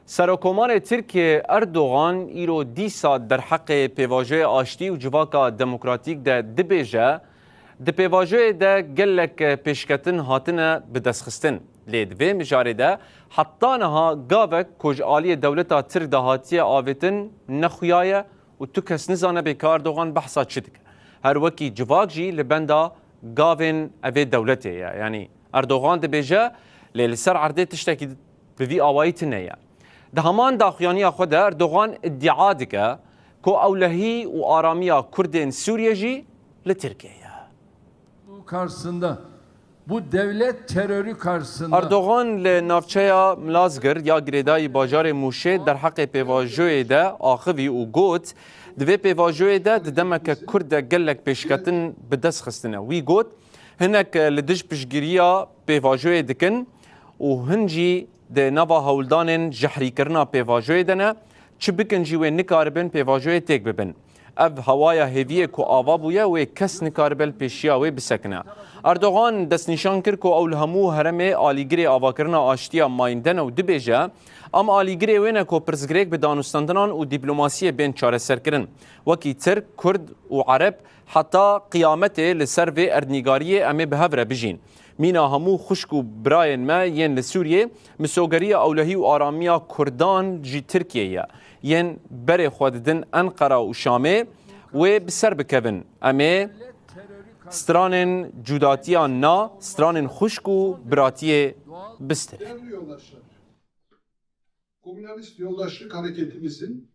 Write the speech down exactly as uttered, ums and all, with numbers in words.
Serokomarê Tirkiyê Erdogan îro dîsa derheqê pêvajoyê aştî û civaka demokratîk de dibêje, di pêvajoyê de gelek pêşketin hatine bidestxistin. Lê di vê mijarê de heta niha gavek ku ji aliyê dewleta Tirk de hatiye avêtin nexuyaye û tu kes nizane bê ka Erdogan behsa çi dike. Her wekî civak jî li benda gavên evê dewletê ye. Yanî Erdogan dibêje, lê li ser erdê tiştekî bi vî awayî tune ye. Di heman daxuyaniya xwe de Erdogan îdia dike ku ewlehî û aramiya Kurdên Sûriyê jî li Tirkiyê ye. Karşısında, bu devlet terörü karşısında Erdogan li navçeya Milazgir ya girêdayî bajarê Mûşê derheqê pêvajoyê de axivî û got, di vê pêvajoyê de di demeke kurt de gelek pêşketin bi dest xistine. Wî got, hinek li dij piştgiriya pêvajoyê dikin û hin jî di nava hewldanên jehrîkirina pêvajoyê de ne, çi bikin jî wê nikaribin pêvajoyê têk bibin. Ev hewaya hêviyê ku ava bûye wê kes nikaribe li pêşiya wê bisekine. Erdogan destnîşan kir ku ew li hemû heremê alîgirê avakirina aştiya mayînde ne û dibêje, em alîgirê wê ne ku pirsgirêk bi danûstendinan û dîplomasiyê bên çareserkirin. Wekî Tirk, Kurd û Ereb heta qiyametê li ser vê erdnîgariyê em ê bi hev re bijîn. Mîna hemû xwişk û birayên me yên li Sûriyê, misogeriya ewlehî û aramiya Kurdan jî Tirkiyê ye. Yên berê xwe didin Enqera û Şamê, wê bi ser bikevin. Em ê stranên cudatiya na, stranên xwişk û biratiyê bistirin. Değerli yoldaşlar, komünalist yoldaşlık hareketimizin